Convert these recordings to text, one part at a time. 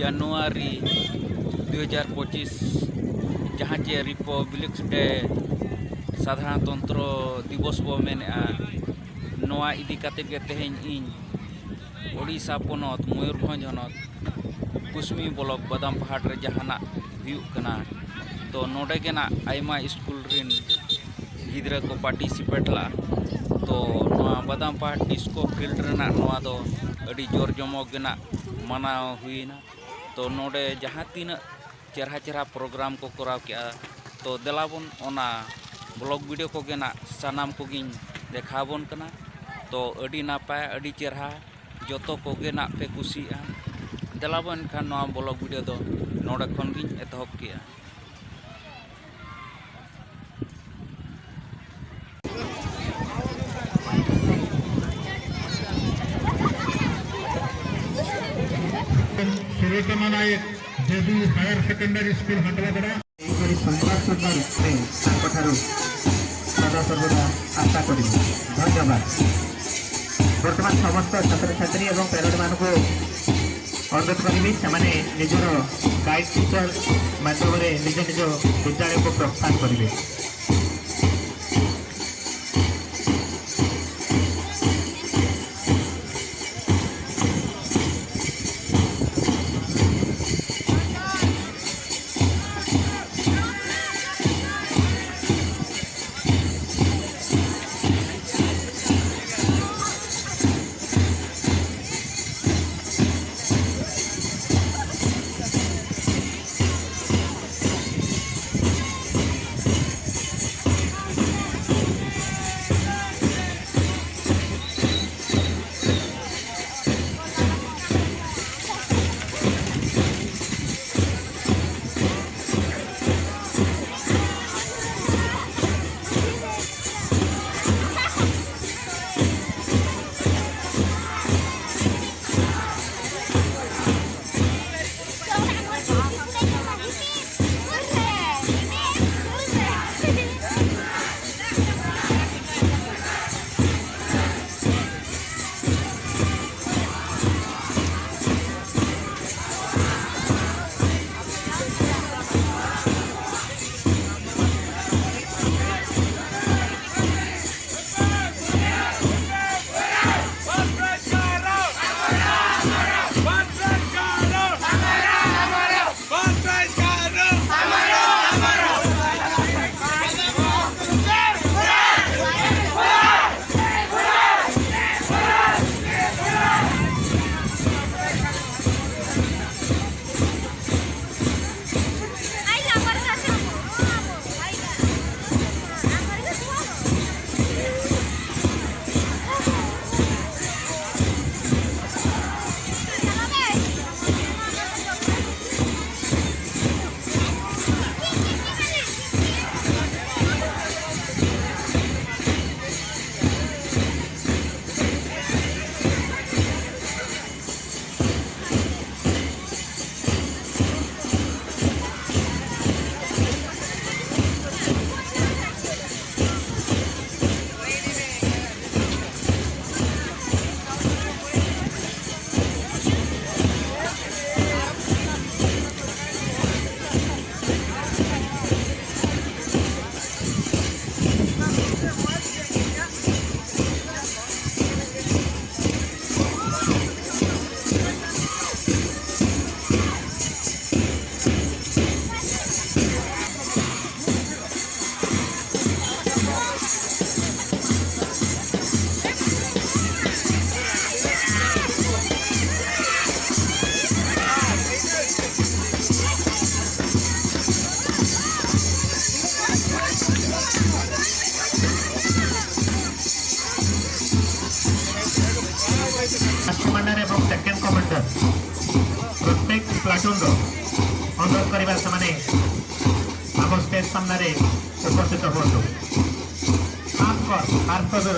ଜାନୁଆରୀ 2025, ᱡᱟᱦᱟᱸ ᱪᱮ ᱨᱤᱯᱟᱵᱽᱞᱤᱠ ᱰᱮ, ᱥᱟᱫᱷᱟᱨᱚᱱᱛᱚᱱᱛᱨᱚ ᱫᱤᱵᱚᱥ ᱵᱚ ᱢᱮᱱᱮᱜᱼᱟ, ᱱᱚᱣᱟ ᱤᱫᱤ ᱠᱟᱛᱮᱫ ᱜᱮ ᱛᱮᱦᱮᱧ ᱤᱧ ᱳᱰᱤᱥᱟ ᱯᱚᱱᱚᱛ, ᱢᱚᱭᱩᱨᱵᱷᱚᱸᱡᱽ ᱦᱚᱱᱚᱛ, ᱠᱩᱥᱢᱤ ᱵᱞᱚᱠ, ᱵᱟᱫᱟᱢ ᱯᱟᱦᱟᱲ ᱨᱮ ᱡᱟᱦᱟᱱᱟᱜ ᱦᱩᱭᱩᱜ ᱠᱟᱱᱟ, ᱛᱚ ᱱᱚᱰᱮ ᱜᱮ ᱱᱟᱜ ᱟᱭᱢᱟ ᱥᱠᱩᱞ ᱨᱤᱱ ᱜᱤᱫᱽᱨᱟᱹ ᱠᱚ ᱯᱟᱨᱴᱤᱥᱤᱯᱮᱴ ᱞᱟᱜᱼᱟ᱾ ᱛᱚ ᱱᱚᱣᱟ ᱵᱟᱫᱟᱢ ᱯᱟᱦᱟᱲ ᱰᱤᱥᱠᱳ ᱯᱷᱤᱞᱰ ᱨᱮᱱᱟᱜ ᱱᱚᱣᱟ ᱫᱚ ᱟᱹᱰᱤ ᱡᱳᱨ ᱡᱚᱢᱚᱠ ᱜᱮ ᱱᱟᱜ ᱢᱟᱱᱟᱣ ᱦᱩᱭᱮᱱᱟ᱾ ᱛᱚ ᱱᱚᱰᱮ ᱡᱟᱦᱟᱸ ᱛᱤᱱᱟᱹᱜ ᱪᱮᱨᱦᱟ ᱪᱮᱨᱦᱟ ᱯᱨᱳᱜᱨᱟᱢ ᱠᱚ ᱠᱚᱨᱟᱣ ᱠᱮᱜᱼᱟ, ᱛᱚ ᱫᱮᱞᱟ ᱵᱚᱱ ᱚᱱᱟ ᱵᱞᱚᱜ ᱵᱷᱤᱰᱤᱭᱳ ᱠᱚᱜᱮ ᱱᱟᱜ ᱥᱟᱱᱟᱢ ᱠᱚᱜᱮᱧ ᱫᱮᱠᱷᱟᱣ ᱵᱚᱱ ᱠᱟᱱᱟ᱾ ᱛᱚ ᱟᱹᱰᱤ ᱱᱟᱯᱟᱭ, ᱟᱹᱰᱤ ᱪᱮᱨᱦᱟ, ᱡᱚᱛᱚ ᱠᱚᱜᱮ ᱱᱟᱜ ᱯᱮ ᱠᱩᱥᱤᱭᱟᱜᱼᱟ᱾ ᱫᱮᱞᱟ ᱵᱚᱱ ᱮᱱᱠᱷᱟᱱ ᱱᱚᱣᱟ ᱵᱞᱚᱜ ᱵᱷᱤᱰᱤᱭᱳ ᱫᱚ ᱱᱚᱰᱮ ᱠᱷᱚᱱ ᱜᱤᱧ ᱮᱛᱚᱦᱚᱵ ᱠᱮᱜᱼᱟ᱾ Sulochana Nayak, JB higher secondary school, Hatuapada. ଏହିପରି ସୁନ୍ଦର ସୁନ୍ଦର ଆମେ ତାଙ୍କଠାରୁ ସଦାସର୍ବଦା ଆଶା କରିବୁ। ଧନ୍ୟବାଦ। ବର୍ତ୍ତମାନ ସମସ୍ତ ଛାତ୍ରଛାତ୍ରୀ ଏବଂ ପ୍ୟାରେଣ୍ଟମାନଙ୍କୁ ଅନୁରୋଧ କରିବି, ସେମାନେ ନିଜର ଗାଇଡ୍ ଟିଚର ମାଧ୍ୟମରେ ନିଜ ନିଜ ବିଦ୍ୟାଳୟକୁ ପ୍ରସ୍ଥାନ କରିବେ। ଫାର୍ଷ୍ଟ କମାଣ୍ଡର ଏବଂ ସେକେଣ୍ଡ କମାଣ୍ଡର ପ୍ରତ୍ୟେକ ପ୍ଲାଟୁନର ଅନୁରୋଧ କରିବା, ସେମାନେ ଆମ ଷ୍ଟେଜ୍ ସାମ୍ନାରେ ଉପସ୍ଥିତ ହୁଅନ୍ତୁ। ହାଫ୍ କର ହାଫ୍ କର।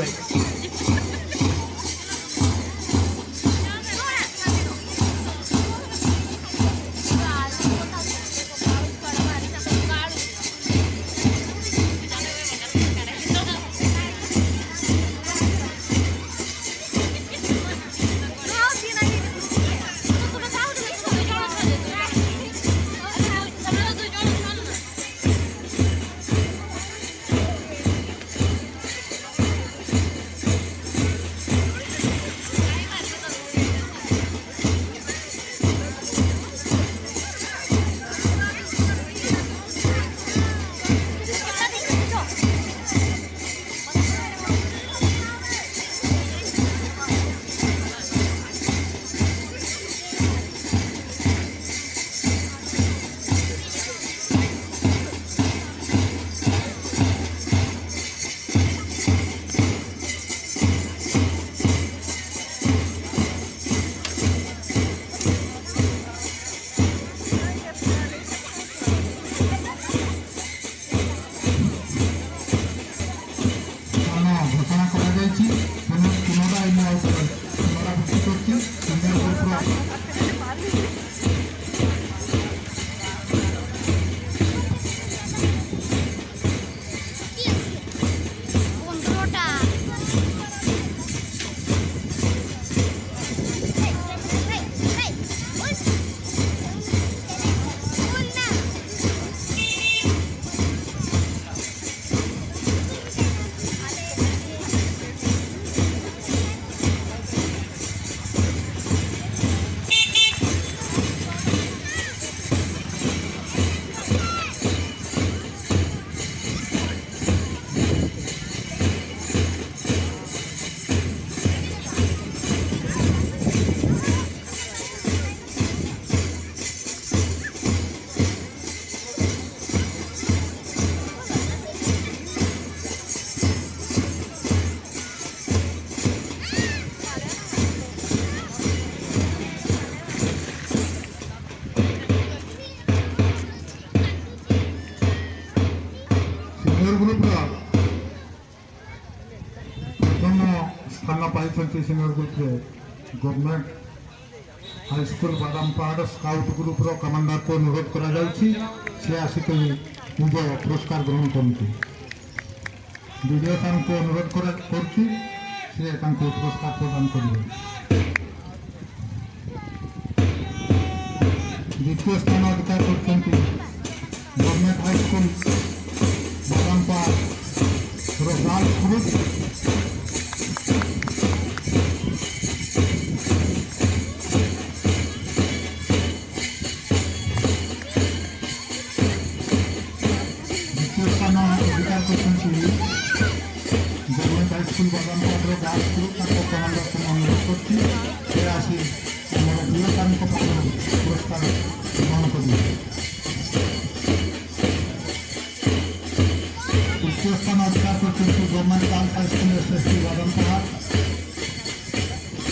ସ୍ଥାନ ପାଇଛନ୍ତି ସିନିୟର ଗ୍ରୁପରେ ଗଭର୍ଣ୍ଣମେଣ୍ଟ ହାଇସ୍କୁଲ ବାଦାମପାହାଡ଼ ସ୍କାଉଟ୍ ଗ୍ରୁପର କମାଣ୍ଡରକୁ ଅନୁରୋଧ କରାଯାଉଛି, ସେ ଆସିକି ନିଜ ପୁରସ୍କାର ଗ୍ରହଣ କରନ୍ତୁ। ବିଡ଼ିଓ ସାର୍ଙ୍କୁ ଅନୁରୋଧ କରୁଛି, ସେ ତାଙ୍କୁ ପୁରସ୍କାର ପ୍ରଦାନ କରିବେ। ଦ୍ୱିତୀୟ ସ୍ଥାନ ଅଧିକାର କରିଛନ୍ତି ଗଭର୍ଣ୍ଣମେଣ୍ଟ ହାଇସ୍କୁଲ ବାଦାମପାହାଡ଼ର ଗାର୍ଲସ ଗ୍ରୁପ। ଦ୍ୱିତୀୟ ସ୍ଥାନ ଅଧିକାର କରିଛନ୍ତି ଗଭର୍ଣ୍ଣମେଣ୍ଟ ହାଇସ୍କୁଲ ବାଦାମପାହାଡ଼ର ଗାର୍ଲସ ଗ୍ରୁପ। ତାଙ୍କ କମାଣ୍ଡରକୁ ମୁଁ ଅନୁରୋଧ କରୁଛି, ସେ ଆସି ଆମର ବିଓ ସାର୍ଙ୍କ ପାଖରୁ ପୁରସ୍କାର ଗ୍ରହଣ କରିବେ। ତୃତୀୟ ସ୍ଥାନ ଅଧିକାର କରିଛନ୍ତି government girls high school SST Badampahar.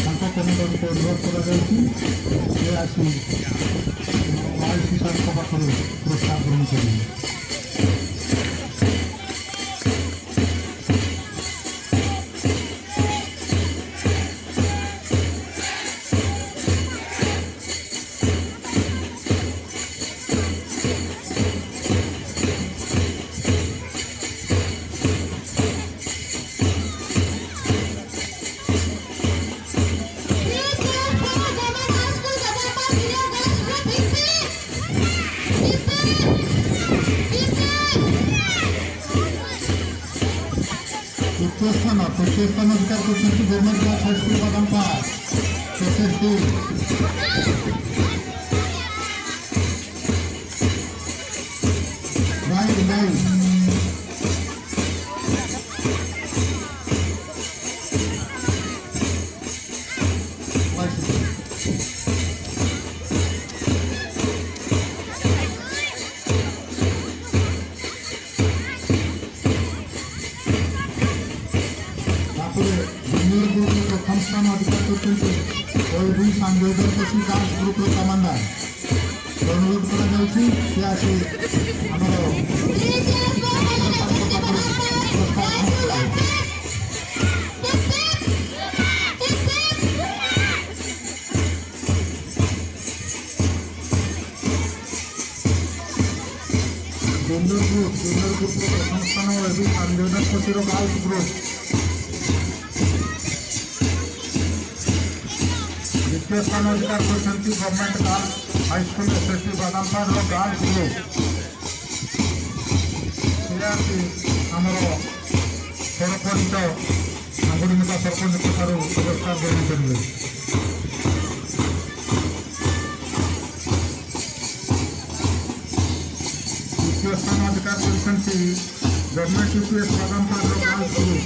ତାଙ୍କ କମାଣ୍ଡରଙ୍କୁ ଅନୁରୋଧ କରାଯାଉଛି, ସେ ଆସି ଆଇସି ସାର୍ଙ୍କ ପାଖରୁ ପୁରସ୍କାର ଗ୍ରହଣ କରିବେ। 3, 4, Government High School, Badapahad, Senior Girls Group, hip hip! Hip hip! Hip hip! ତୃତୀୟ ସ୍ଥାନ ଅଧିକାର କରିଛନ୍ତି government girls high school Badampahar SSD. Guide guide. ତାପରେ ଜୁନିୟର ଗ୍ରୁପରେ ପ୍ରଥମ ସ୍ଥାନ ଅଧିକାର କରିଛନ୍ତି ଓଏଭି ସାନଜୋଦର ପଶି ଗାର୍ଲସ ଗ୍ରୁପର କମାଣ୍ଡର। ଅନୁରୋଧ କରାଯାଉଛି, ସେ ଆସି ଆମର 3, 4, Government SSD, Badapahad, High School, hip hip! Hip hip! Hip hip! Junior ଗ୍ରୁପର ପ୍ରଥମ ସ୍ଥାନ ଓଏଭି ସାନଜୋଦର ପଶିର ଗାର୍ଲସ ଗ୍ରୁପ। ଦ୍ୱିତୀୟ ସ୍ଥାନ ଅଧିକାର କରିଛନ୍ତି government girls high school SSD ବାଦାମପାହାଡ଼ର girls group. ସେ ଆସି ଆମର ସରପଞ୍ଚ, ଆଙ୍ଗୁଳିମୁଣ୍ଡା ସରପଞ୍ଚଙ୍କ ଠାରୁ ପୁରସ୍କାର ଗ୍ରହଣ କରିବେ। ତୃତୀୟ ସ୍ଥାନ ଅଧିକାର କରିଛନ୍ତି ଗଭର୍ଣ୍ଣମେଣ୍ଟ ୟୁପିଏସ୍ ବାଦାମପାହାଡ଼ର girls group.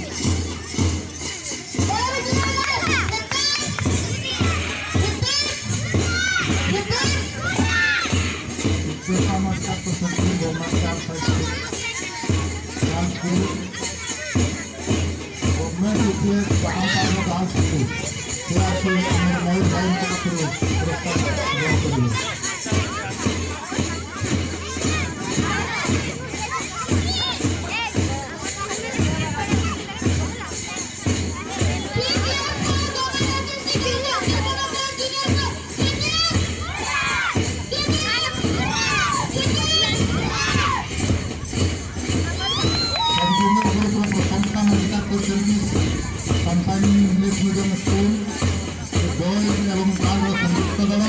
Junior Girls, hip hip! Hip hip! Hip hip! ତୃତୀୟ ସ୍ଥାନ ଅଧିକାର କରିଛନ୍ତି government girls high school girls group, government UPS ବାଦାମପାହାଡ଼ର girls group. ସେ ଆସି ଆମର ମୟୂର ଭାଇଙ୍କ ପାଖରୁ ପୁରସ୍କାର ଗ୍ରହଣ କରିବେ। 3, 4, Government SSD, Junior Girls, hip hip! Hip hip! Hip hip! Sub junior ଗ୍ରୁପର ପ୍ରଥମ ସ୍ଥାନ ଅଧିକାର କରିଛନ୍ତି sunshine English medium school boys ଏବଂ ଗାର୍ଲର ସଂଯୁକ୍ତ ଦଳ।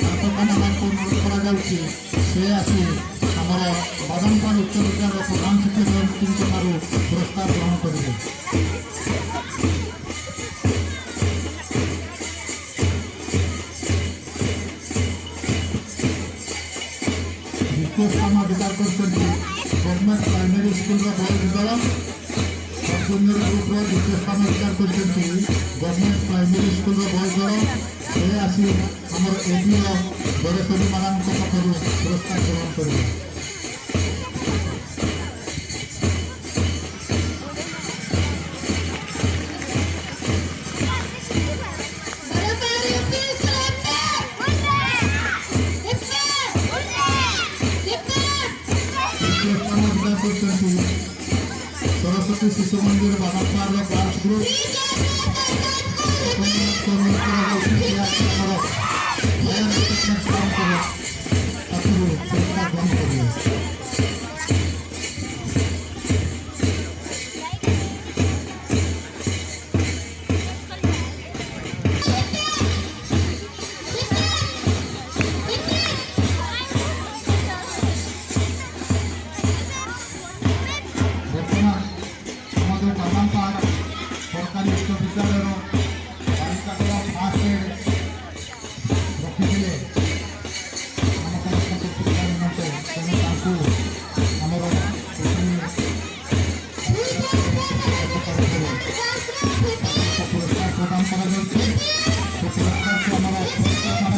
ତାଙ୍କ କମାଣ୍ଡରଙ୍କୁ ଅନୁରୋଧ କରାଯାଉଛି, ସେ ଆସି ଆମର ବାଦାମପାହାଡ଼ ଉଚ୍ଚ ବିଦ୍ୟାଳୟର ପ୍ରଧାନ ଶିକ୍ଷକଙ୍କ ଠାରୁ ପୁରସ୍କାର ଗ୍ରହଣ କରିବେ। ଦ୍ୱିତୀୟ ସ୍ଥାନ ଅଧିକାର କରିଛନ୍ତି ଗଭର୍ଣ୍ଣମେଣ୍ଟ ପ୍ରାଇମେରୀ ସ୍କୁଲର ବଏଜ୍ ଦଳ। ସବ୍ ଜୁନିୟର ଗ୍ରୁପର ଦ୍ୱିତୀୟ ସ୍ଥାନ ଅଧିକାର କରିଛନ୍ତି ଗଭର୍ଣ୍ଣମେଣ୍ଟ ପ୍ରାଇମେରୀ ସ୍କୁଲର ବଏଜ୍ ଦଳ। ସେ ଆସି ଆମର ଏବିଓ ବରେଶ୍ୱରୀ ମ୍ୟାଡ଼ାମଙ୍କ ପାଖରୁ ପୁରସ୍କାର ଗ୍ରହଣ କରିବେ। Badapahad UP School, hip hip! Hip hip! Hip hip! ତୃତୀୟ ସ୍ଥାନ ଅଧିକାର କରିଛନ୍ତି ସରସ୍ୱତୀ ଶିଶୁ ମନ୍ଦିର ବାଦାମପାହାଡ଼ର ଗାର୍ଲସ ଗ୍ରୁପ। 3, 4, ବିଦ୍ୟାଳୟର ବାଳିକା ଦଳ ଫାଷ୍ଟ ରଖିଥିଲେ ଆମ ସମସ୍ତଙ୍କ ଶିକ୍ଷା ନିମନ୍ତେ। ତେଣୁ ତାଙ୍କୁ ଆମର ପ୍ରଥମେ ତରଫରୁ ପୁରସ୍କାର ପ୍ରଦାନ କରାଯାଉଛି। ସେ ପୁରସ୍କାରକୁ ଆମର ମ୍ୟାଡ଼ାମ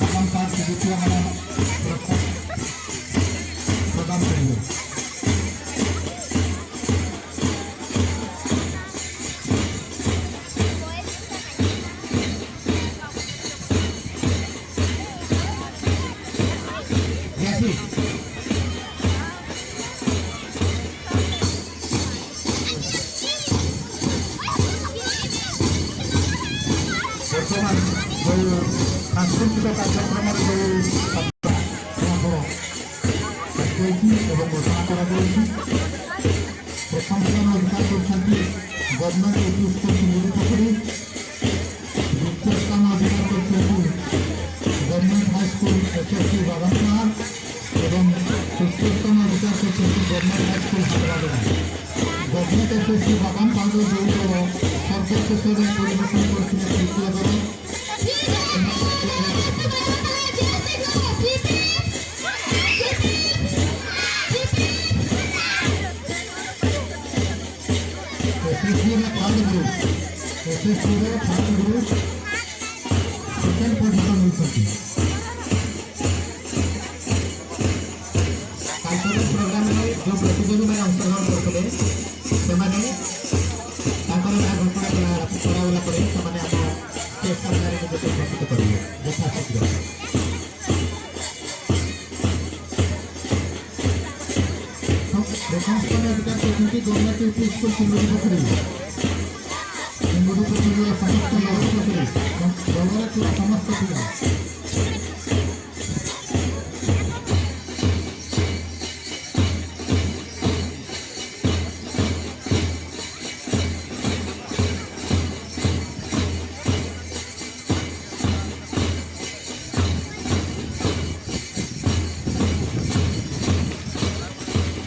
ଏବଂ ସାର୍, ଦ୍ୱିତୀୟ ମ୍ୟାଡ଼ାମ ପୁରସ୍କାର ପ୍ରଦାନ କରିବେ। ରିୟାସି। ବର୍ତ୍ତମାନ ଯେଉଁ ସାଂସ୍କୃତିକ କାର୍ଯ୍ୟକ୍ରମରେ ଯେଉଁ ଆମର ଆସିଯାଇଛି ଏବଂ ଘୋଷଣା କରାଯାଉଛି, ପ୍ରଥମ ସ୍ଥାନ ଅଧିକାର କରିଛନ୍ତି ଗଭର୍ଣ୍ଣମେଣ୍ଟ ୟୁପି ସ୍କୁଲ ସିଙ୍ଗୁଡ଼ି ପୋଖରୀ। ଦ୍ୱିତୀୟ ସ୍ଥାନ ଅଧିକାର କରିଛନ୍ତି ଗଭର୍ଣ୍ଣମେଣ୍ଟ ହାଇସ୍କୁଲ ଏସ୍ଏସ୍ସି ବାଦାମପାହାଡ଼ ଏବଂ ତୃତୀୟ ସ୍ଥାନ ଅଧିକାର କରିଛନ୍ତି government high school Hatbagada. Government SSC ବାଦାମପାହାଡ଼ର ଯେଉଁ ଦଳ ସର୍ବଶେଷରେ ପରିବେଷଣ କରିଥିଲେ, ତୃତୀୟ ଦଳ, ଏସ୍ଏସ୍ସିର ଥାର୍ଡ ଗ୍ରୁପ୍, ଏସ୍ଏସ୍ସିର ଥାର୍ଡ ଗ୍ରୁପ୍ ସେକେଣ୍ଡ ପୋଜିସନ୍ ହୋଇଛନ୍ତି। କାଲଚରାଲ ପ୍ରୋଗ୍ରାମରେ ଯେଉଁ ପ୍ରତିଯୋଗୀମାନେ ଅଂଶଗ୍ରହଣ କରୁଥିଲେ, ସେମାନେ ତାଙ୍କର ନାଁ ଘୋଷଣା କରାଗଲା ପରେ ସେମାନେ ଆମ ଷ୍ଟେଜ୍ ସାମ୍ନାରେ ନିଜକୁ ଉପସ୍ଥିତ କରିବେ ଯଥାଶୀଘ୍ର। ପ୍ରଥମ ସ୍ଥାନ ଅଧିକାର କରିଛନ୍ତି ଗଭର୍ଣ୍ଣମେଣ୍ଟ ୟୁପି ସ୍କୁଲ ସିଙ୍ଗୁଡ଼ି ପୋଖରୀ। ସିଙ୍ଗୁଡ଼ି ପୋଖରୀର ସମସ୍ତ ଦଳ, ଦଳରେ ଥିବା ସମସ୍ତ ପିଲା।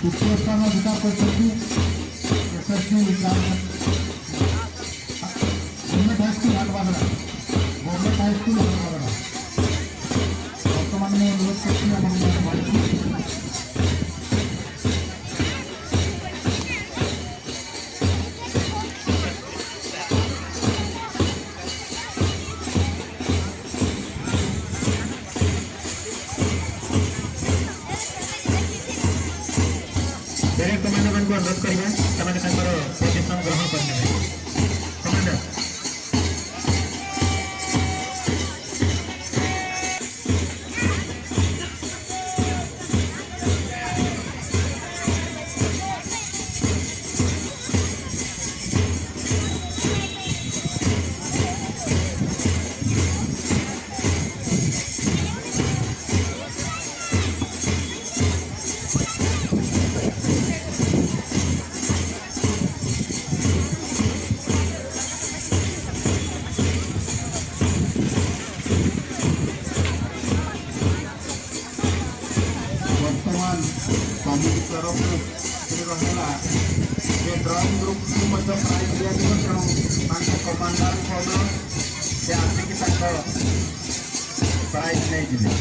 ତୃତୀୟ ସ୍ଥାନ ଅଧିକାର କରିଛନ୍ତି SSC government high school Hatbagada, government high school Hatbagada. ବର୍ତ୍ତମାନ ମୁଁ ଅନୁରୋଧ କରୁଛି ଆପଣଙ୍କ ଭାଇକୁ। ପ୍ୟାରେଡ୍ କମାଣ୍ଡରମାନଙ୍କୁ ଅନୁରୋଧ କରିବା, ସେମାନେ ତାଙ୍କର ପୋଜିସନ୍ ଗ୍ରହଣ କରିନେବେ। କମାଣ୍ଡର। ବର୍ତ୍ତମାନ କମିଟି ତରଫରୁ ରହିଲା ଯେ ଡ୍ରଇଂ ଗ୍ରୁପକୁ ମଧ୍ୟ ପ୍ରାଇଜ୍ ଦିଆଯିବ। ତେଣୁ ତାଙ୍କ କମାଣ୍ଡରଙ୍କୁ ଅନୁରୋଧ, ସେ ଆସିକି ତାଙ୍କ ପ୍ରାଇଜ୍ ନେଇଯିବେ।